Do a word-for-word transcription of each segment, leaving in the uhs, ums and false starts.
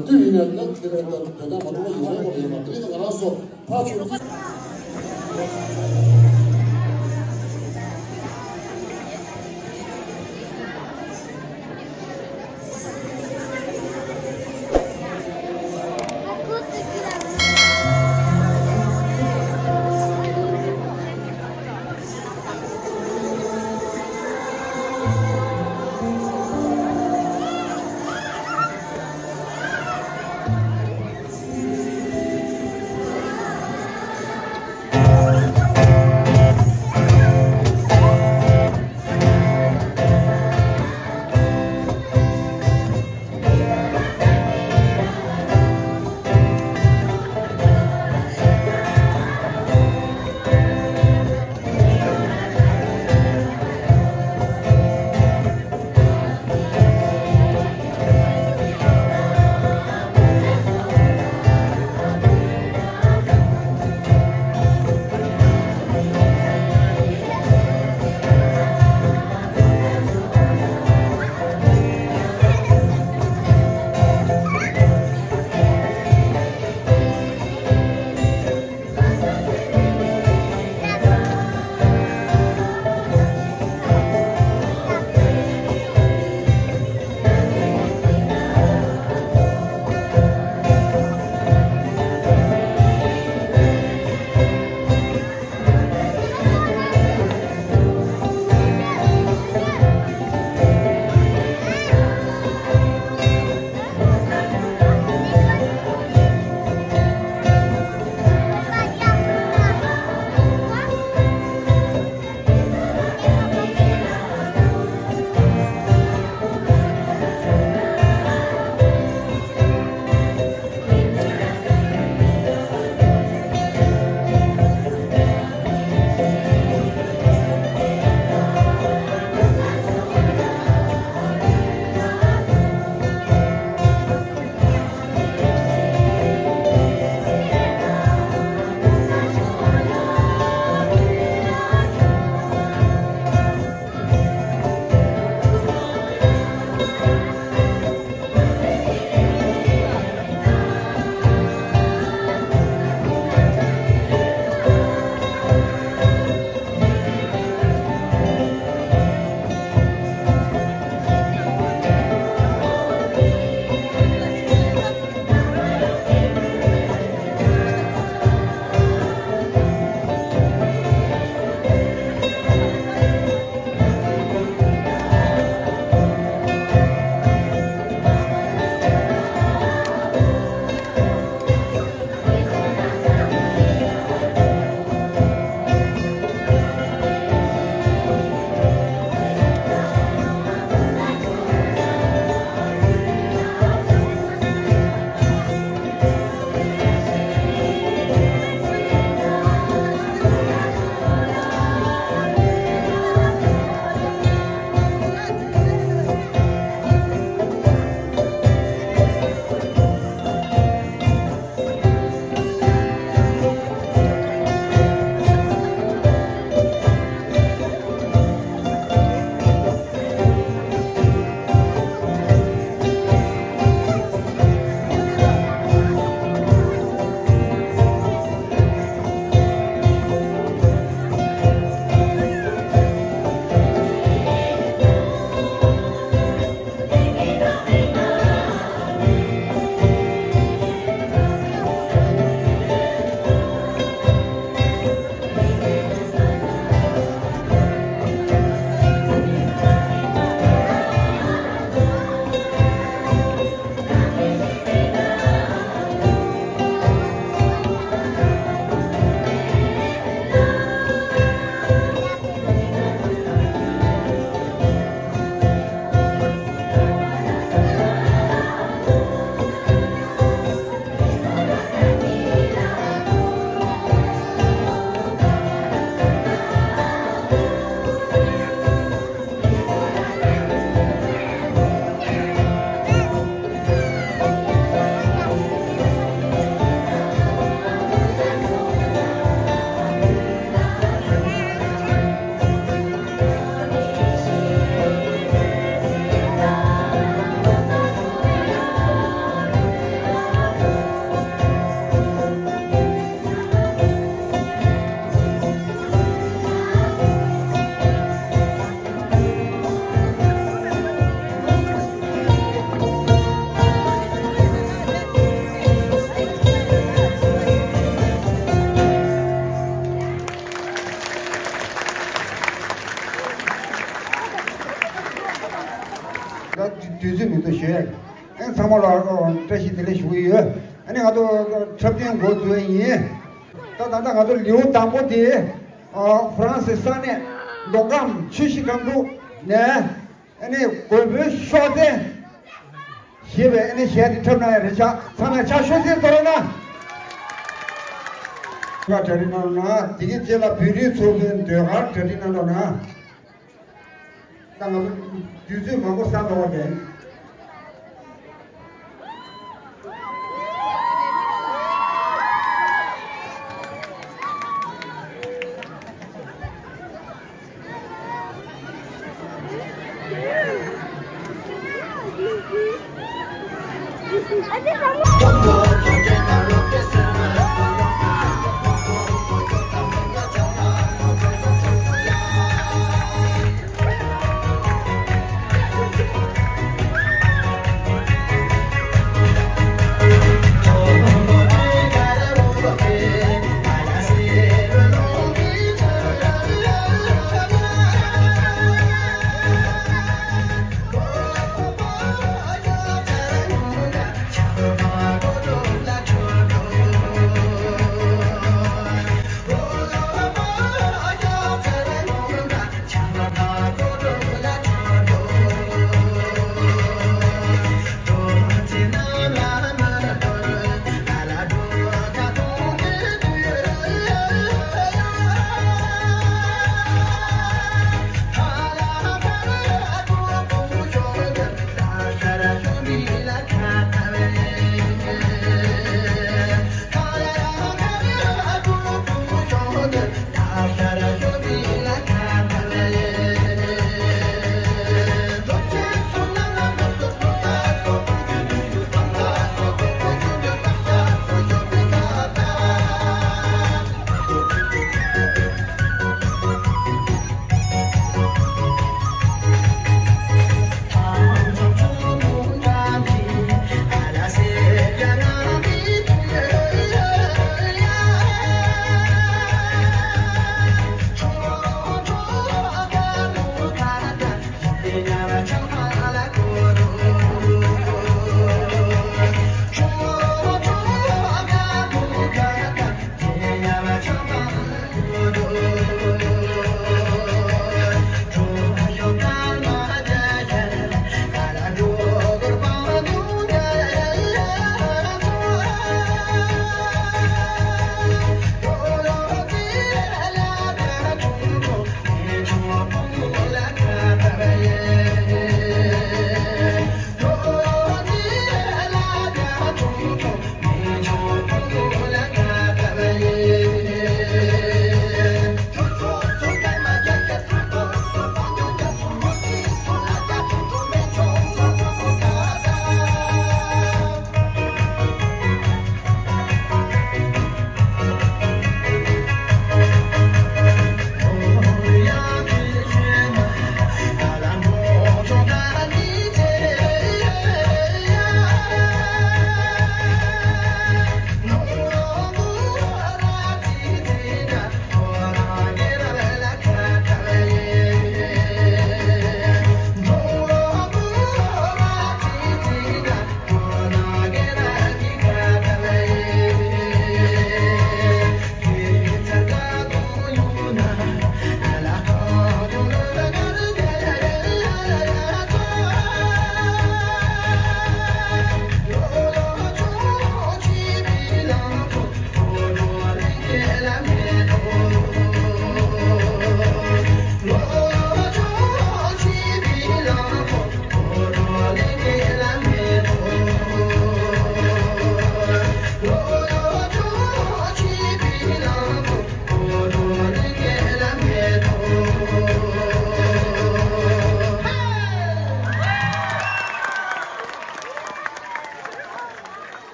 དུས་ཡིན་ནའི་ལབ་དེ་རེད། ད་དོན་དག་མ་གཏོགས་པ་ཡོང་ཡ་མ་རེད། ཡོད་མ་དེ་ནི་ང་རང་ཚོ་ཕར་ཚུར། དུས་ཚོད་མི་འདུག་ཞུ་ཡ། ཨ་ནི་ཚང་མ་ལ་བཀྲ་ཤིས་བདེ་ལེགས་ཞུ་གི་ཡོད། ཨ་ནི་ང་ཚོ་འཁྲབ་སྟོན་འགོ་འཛུགས་ཡ་ཡིན། ད་ད་ལྟ་ང་ཚོ་ལེའུ་དང་པོ་དེ་ཧྥ་རན་སི་ས་གནས་མདོ་ཁམས་ཆུ་བཞི་སྒང་དྲུག་ནས། ཨ་ནི་རྒོད་པོའི་ཤོག་ཚན་ཞེས་པའི་ཨ་ནི་གཞས་དེ་འཁྲབ་གནང་ཡ་རེད། ཤག་ཚང་མས་ཕྱག་ཤུགས་ཆེ་གཏོང་རོགས་གནང་། གྲ་སྒྲིག་གནང་རོགས་གནང་། དེ་གའི་རྗེས་ལ་བོད་རིགས་ཚོགས་པའི་ཟློས་གར་གྲ་སྒྲིག་གནང་རོགས་གནང་། ད་ང་ཚོ་དུས་ཚོད་མང་པོ་བསགས་འདུག་པ་རེད།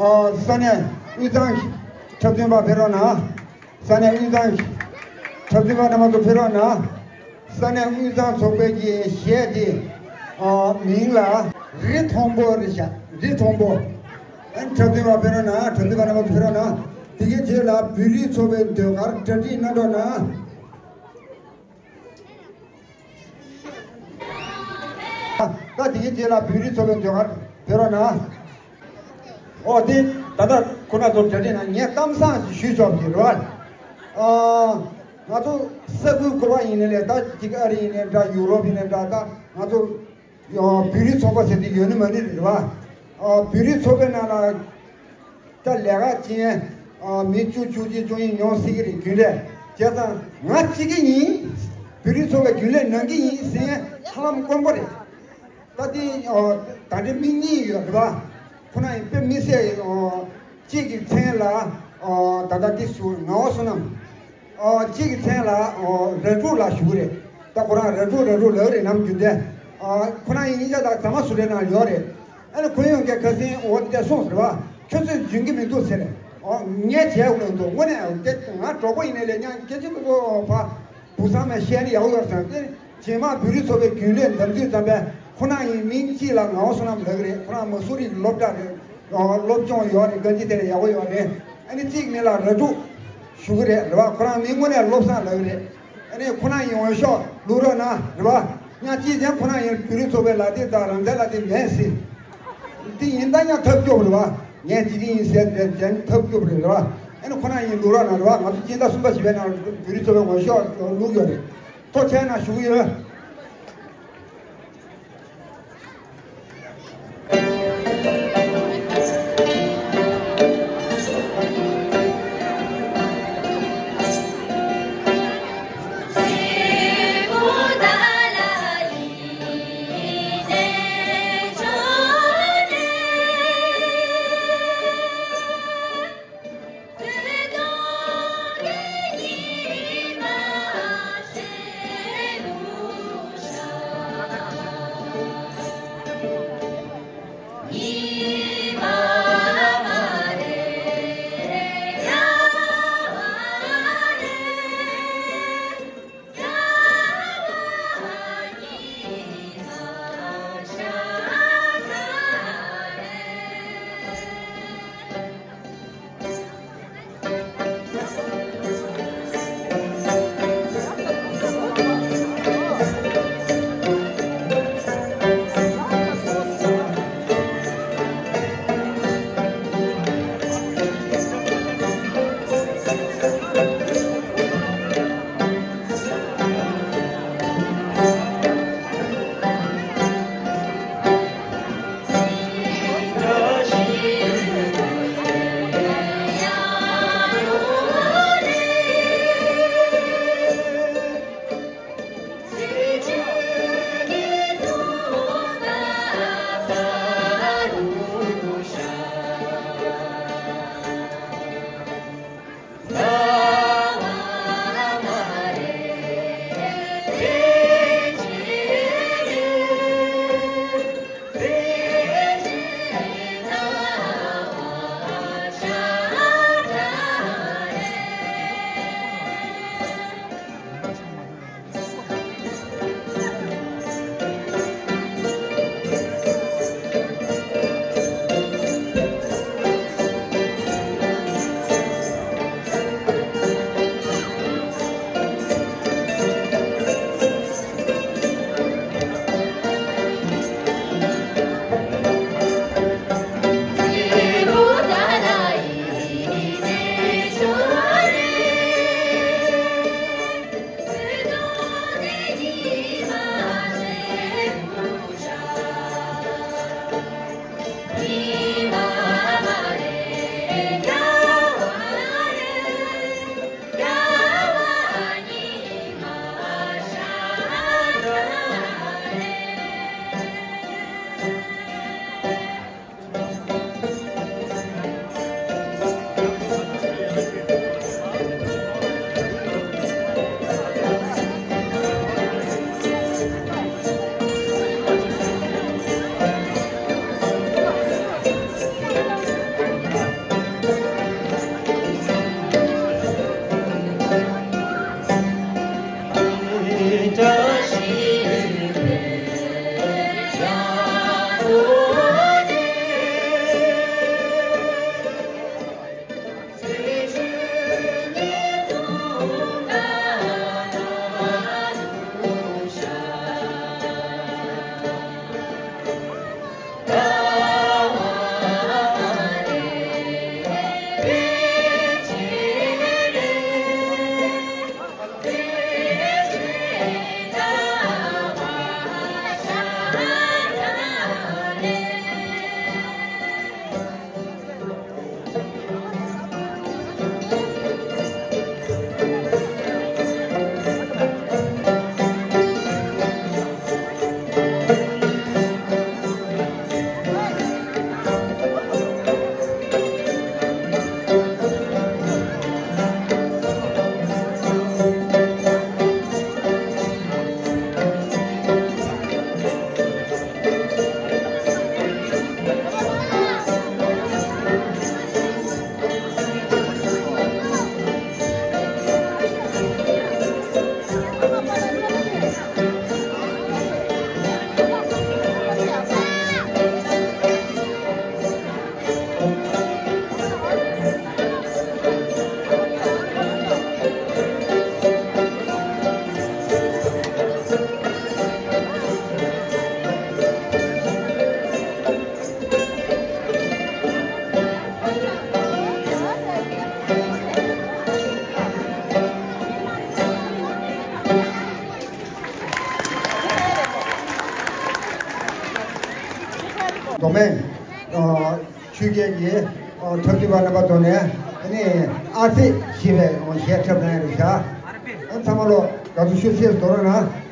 ཨ། ས་གནས་དབུས་གཙང་འཁྲབ་སྟོན་པ་ཕེབས་རོགས་གནང་། ས་གནས་དབུས་གཙང་འཁྲབ་སྟོན་པ་རྣམ་པ་ཚོ་ཕེབས་རོགས་གནང་། ས་གནས་དབུས་གཙང་ཚོགས་པའི་གི་གཞས་དེ། ཨ། མིང་ལ་རི་མཐོན་པོ་རེད་ཤག་རི་མཐོན་པོ། ཨ། འཁྲབ་སྟོན་པ་ཕེབས་རོགས་གནང་། འཁྲབ་སྟོན་པ་རྣམ་པ་ཚོ་ཕེབས་རོགས་གནང་། དེ་གའི་རྗེས་ལ་བོད་རིགས་ཚོགས་པའི་ཟློས་གར་གྲ་སྒྲིག་གནང་རོགས་གནང་། ད་དེ་གའི་རྗེས་ལ་བོད་རིགས་ཚོགས་པའི་ཟློས་གར་ཕེབས་རོགས་གནང་། ཨོ་དེ་ད་ལྟ་ཁོ་ན་ཚོ་གྲ་སྒྲིག་ན་ངས་གཏམ་བཟང་ཞིག་ཞུས་ཆོག་གི་རེད་བ། ཨ། ང་ཚོ་ས་ཁུལ་ག་པར་ཡིན་ནའི་ལས། ད་ཅིག་ཨ་རི་ཡིན་ནའི་འདྲ། ཡུ་རོབ་ཡིན་ནའི་འདྲ། ད་ང་ཚོ་ཡ་བོད་རིགས་ཚོགས་པ་ཟེར་དེ་ཡོད་ནི་མ་ནི་རེད་བ། ཨ། བོད་རིགས་ཚོགས་པའི་ནང་ལ་ད་ལས་ཀ་བྱེད་མཁན་མི་བཅུ་བཅུ་གཅིག་བཅུ་གཉིས་ཡོང་སྲིད་ཀྱི་རེད། རྒྱུན་ལས་བྱས་ཙང་ང་གཅིག་གི་ཡིན། བོད་རིགས་ཚོགས་པའི་རྒྱུན་ལས་ནང་གི་ཡིན་ཟེར་མཁན་ཧ་ལམ་དཀོན་པོ་རེད། ད་དེ་ད་ལྟ་མི་གཉིས་ཡོད་རེད་བ། ཁོ་ན་ཡིན་དཔེ་མི་སྲིད། གཅིག་གི་མཚན་ལ་ད་ལྟ་དེ་སུ་ངག་དབང་བསོད་ནམས། གཅིག་གི་མཚན་ལ་ར་ཕྲུག་ལགས་ཞུ་གི་རེད། ད་ཁོ་རང་ར་ཕྲུག་ར་ཕྲུག་ལབ་རེད། ནམ་རྒྱུན་དེ་ཁོ་རང་ཡིན་གཉིས་ཆ་ད་ཟ་མ་ཟུར་རེ་ནང་ཡོད་རེད། ཨ་ནི་ཁོ་ཡོང་གི་ཁ་སང་འོ་དེ་སོང་ཟེར་བ། ཁྱོད་ཚོས་འཇོན་གི་མི་འདུག་ཟེར་ནས། ཨོ་ངས་བྱས་འོ་འདུག་དངོས་གནས་དེ་ང་གྲོགས་པོ་ཡིན་ནའི་ལས། ཀྱང་སྐད་ཆ་ཏོག་ཏོག་ཕ་བུ་ཚང་མས་བཤད་ནི་ཡག་པོ་ཡོད་ཟེར་ཏེ། རྗེས་མ་བོད་རིགས་ཚོགས་པའི་རྒྱུན་ལས་འདེམས་དུས་ཙམ་པས་ཁོ་རང་ཡིན་མིང་གཅིག་ལ་ངག་དབང་བསོད་ནམས་ལབ་གི་རེད། ཁོ་རང་མ་སུ་རི་སློབ་གྲྭ་རེད། སློབ་སྦྱོང་ཡོད་རེད། དཀའ་སྤྱད་དེ་ལས་ཡག་པོ་ཡོད་རེད། ཨ་ནི་གཅིག་མིང་ལ་ར་ཕྲུག་ཞུ་གི་རེད་རེད་བ། ཁོ་རང་མིང་དངོས་གནས་བློ་བཟང་ལབ་གི་རེད། ཨ་ནི་ཁོ་རང་ཡིན་འོས་ཤོག་བླུག་རོགས་གནང་རེད་བ། ཡང་གཅིག་ཀྱང་ཁོ་རང་ཡིན་བོད་རིགས་ཚོགས་པའི་ལག་དེབ་དང་རང་བཙན་ལག་དེབ་མེད་ཟེར། འདི་ཡིན་ད་ཡང་ཐབས་སྐྱོ་པོ་རེད་བ། ངས་འཇིག་རྟེན་ཡིན་ཟེར་དེ་དྲན་ཐབས་སྐྱོ་པོ་རེད་རེད་བ། ཨ་ནི་ཁོ་རང་ཡིན་བླུག་རོགས་གནང་རེད་བ། ང་ཚོ་སྤྱི་ཟླ་གསུམ་པ་བཞི་པའི་ནང་བོད་རིགས་ཚོགས་པའི་འོས་ཤོག་བླུག་ཡོད་རེད། ཐུགས་རྗེ་གནང་ཞུ་གི་ཡོད། མདོ་སྨད་ཆོས་རྒྱལ་གྱི་འཁྲབ་སྟོན་པ་རྣམ་པ་ཚོ་ནས་ཨ་ནི་ཨ་ཙི་ཞེས་པའི་གཞས་འཁྲབ་གནང་ཡ་རེད་ཤག་ཨ་ཚང་མ་ལོ་དགའ་སྤྲོ་ཤུགས་ཆེ་དོར་རོགས་གནང་།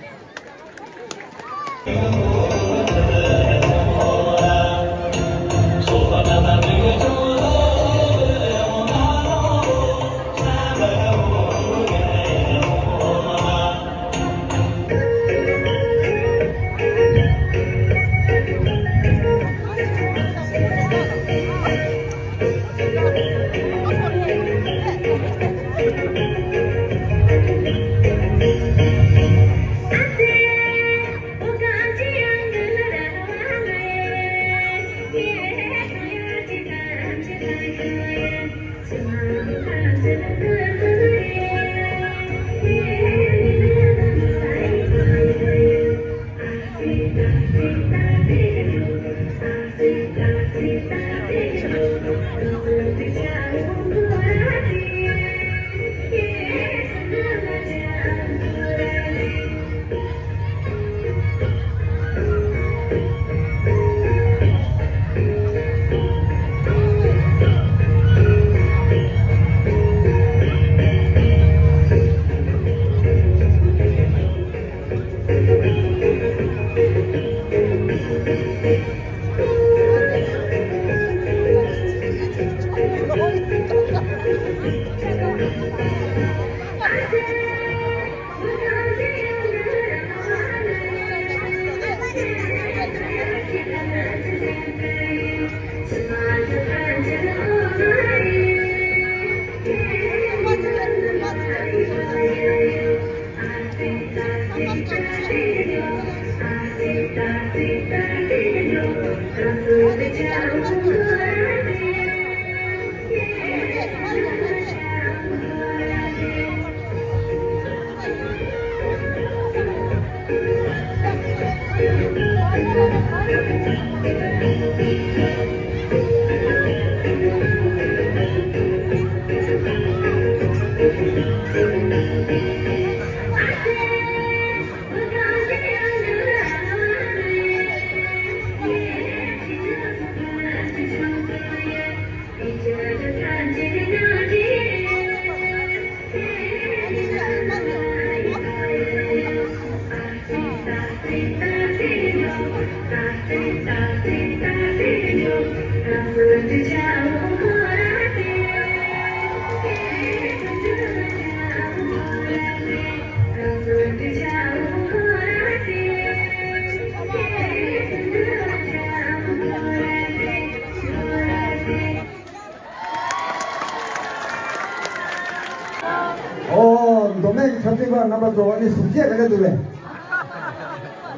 ཨོ། མདོ་སྨད་ཀྱི་འཁྲབ་སྟོན་པ་རྣམ་པ་ཚོ་ཨ་ནི་གཟུགས་བྱད་ག་འདྲ་འདུག་པས།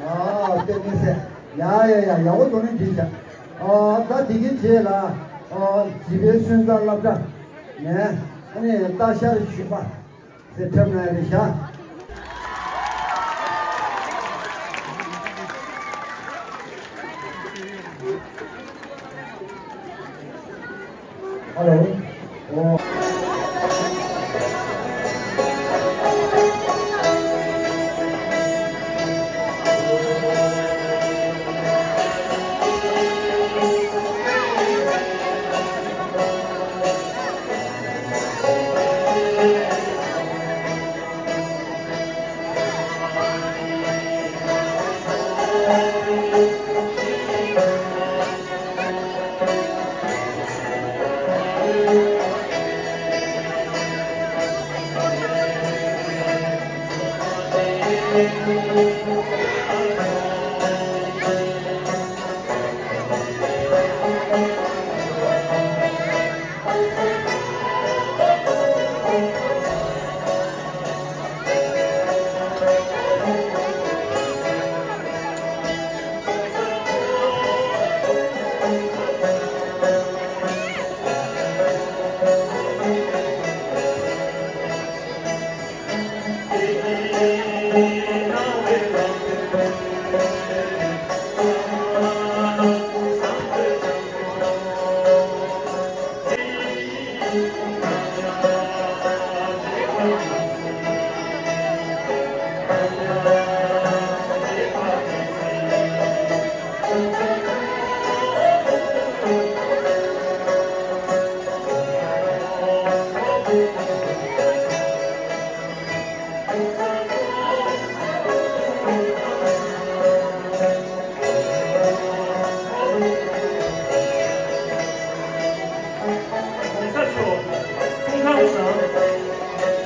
ཨ་དཔེ་མི་སྲིད། ཡ་ཡ་ཡ་ཡག་པོ་འདུག་ནི་འགྲིག་བྱ། ཨ་ད་དེ་གི་རྗེས་ལ་ཨ་བྱིས་པའི་སོན་རྩ་སློབ་གྲྭ་ནས་ཨ་ནི་སྟག་ཤར་བཞུགས་པ། དེ་འཁྲབ་ན་ཡ་རེད་ཤག་ཧ་ལོ། ཨོ།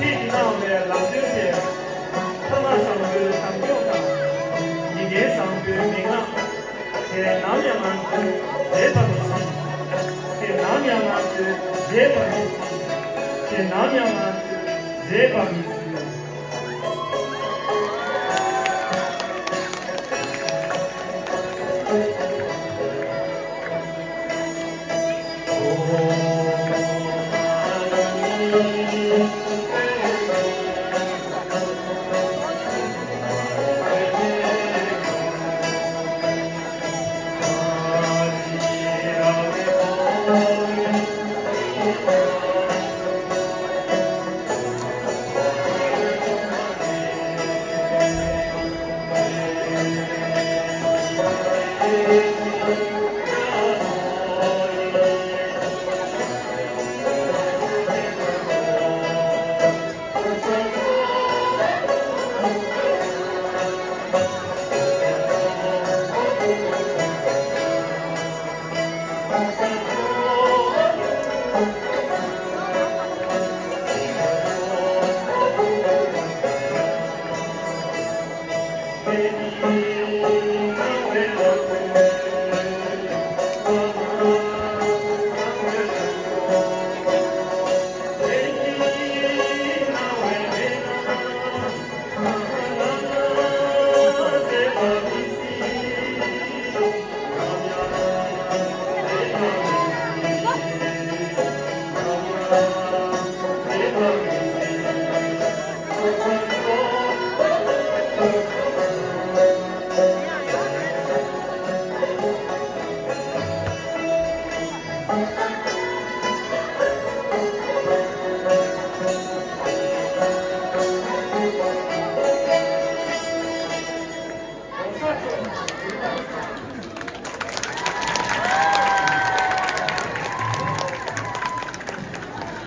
ཁྱེད་ཀྱིས་གནང་བའི་ལམ་སྟོན་དེ། ཐ་མ་བཟང་པོའི་བྱམས་སྐྱོང་དང་། ཡིད་བརྟན་བཟང་པོའི་མན་ངག་དེ་ནམ་ཡང་ང་ཚོས་བརྗེད་པར་མི་བྱེད། དེ་ནམ་ཡང་ང་ཚོས་བརྗེད་པར་མི་བྱེད། དེ་ནམ་ཡང་ང་ཚོས་བརྗེད་པར་མི་བྱེད།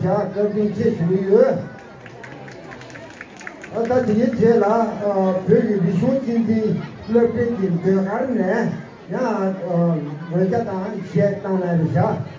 ཡ། བཀའ་དྲིན་ཆེ་ཞུ་གི་ཡོད། ཨ། ད་དེའི་རྗེས་ལ། ཨ། བོད་ཀྱི་རིག་གཞུང་གཅེས་འཛིན་སློབ་གྲྭའི་གི་ཟློས་གར་ནས་ཡང་། ཨ། ངོ་རྒྱ་དང་གཞས་བཏང་གནང་རེད་བཞག་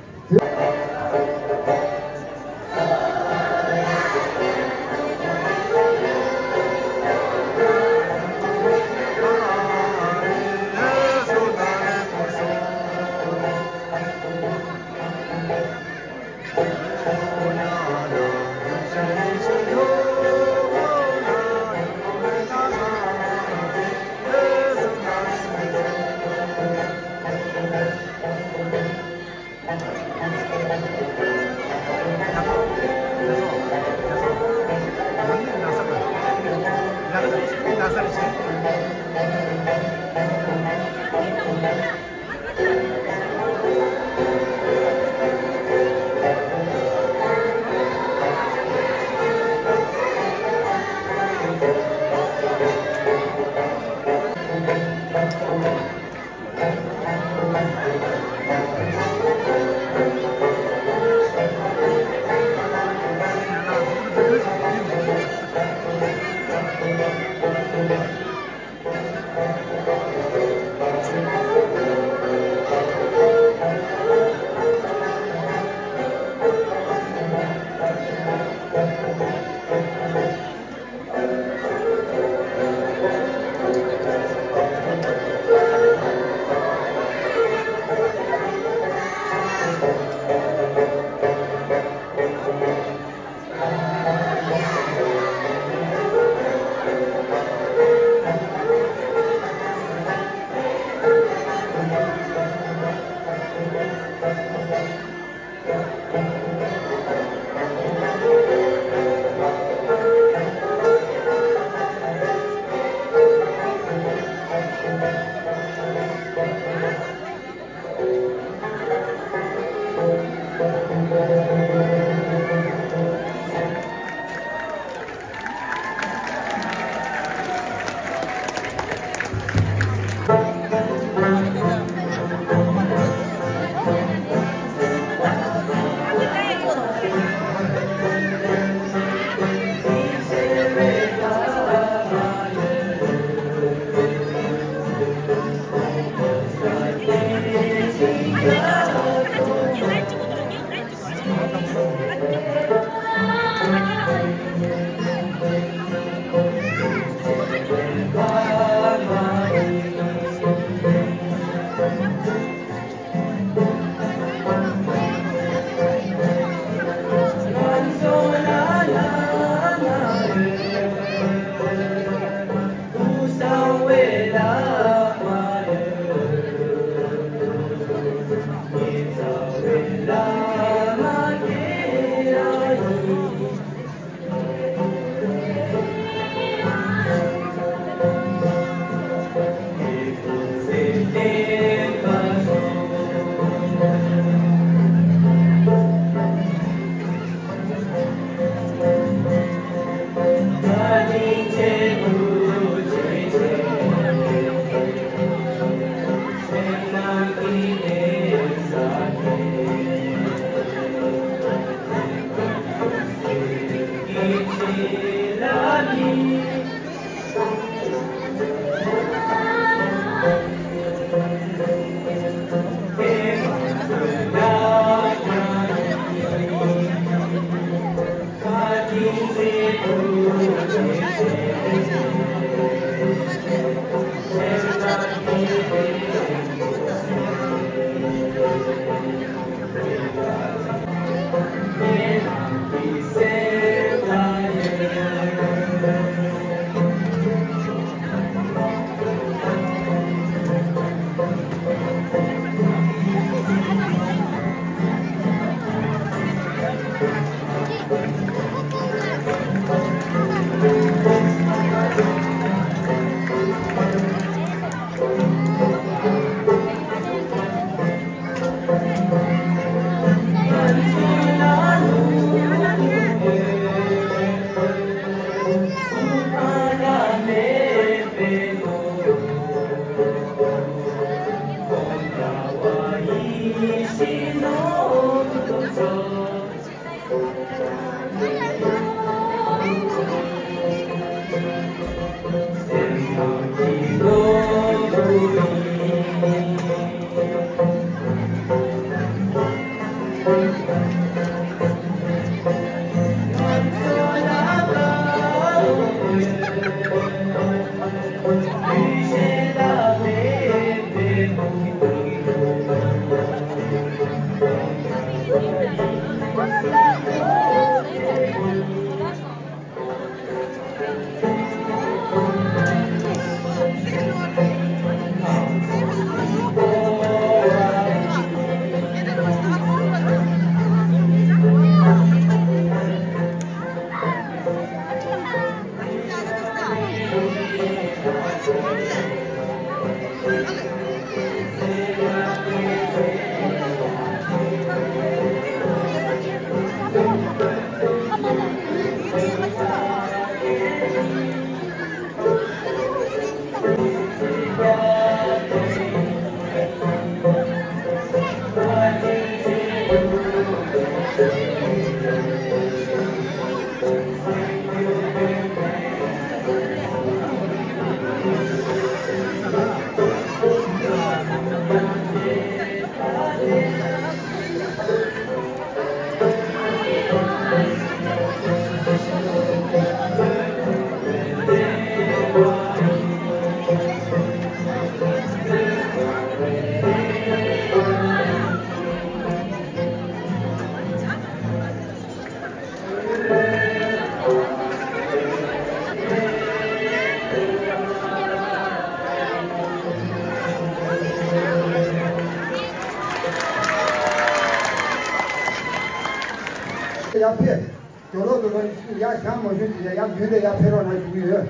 ཡར་ཕེབས། དོ་ལོ་དོ་ལོ་ཡར་བཞེངས་མ་བྱུང་དེ་ཡར་མདུན་དེ་ཡར་ཕེབས་རོགས་གནང་ཞུ་གི་ཡོད།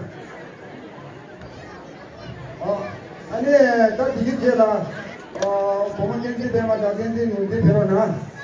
ཨོ། ཨ་ནི་ད་དེའི་རྗེས་ལ། ཨོ། བུ་མོ་བསྟན་འཛིན་པད་མ་དང་བསྟན་འཛིན་ནོར་འཛིན་ཕེབས་རོགས་གནང་།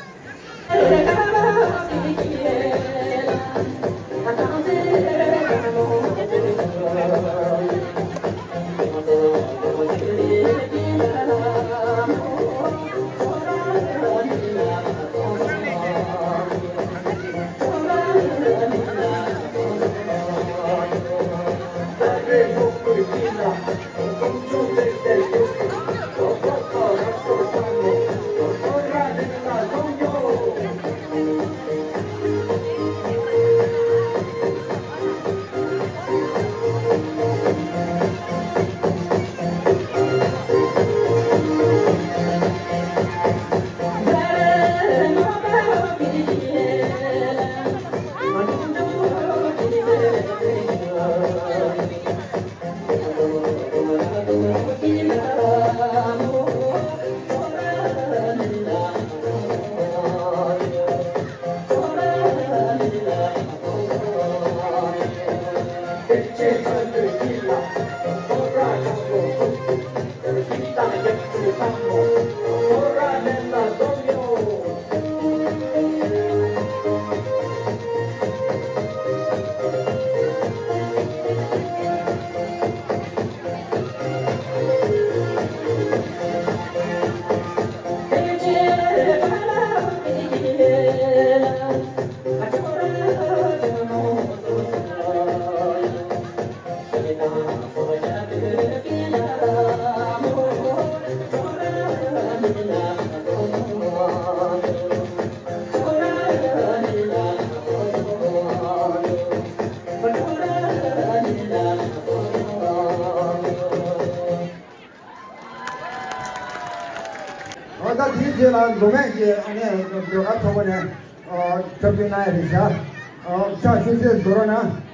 ཁྱེད་ལ་མདོ་སྨད་ཀྱི་ཨ་ནི་ཟློས་གར་ཚོགས་པ་ནས་ཨ་འཁྲབ་སྟོན་གནང་ཡ་རེད་ཤག་ཨ་ཕྱག་ཤུགས་ཆེ་བཟོ་རོགས་གནང་།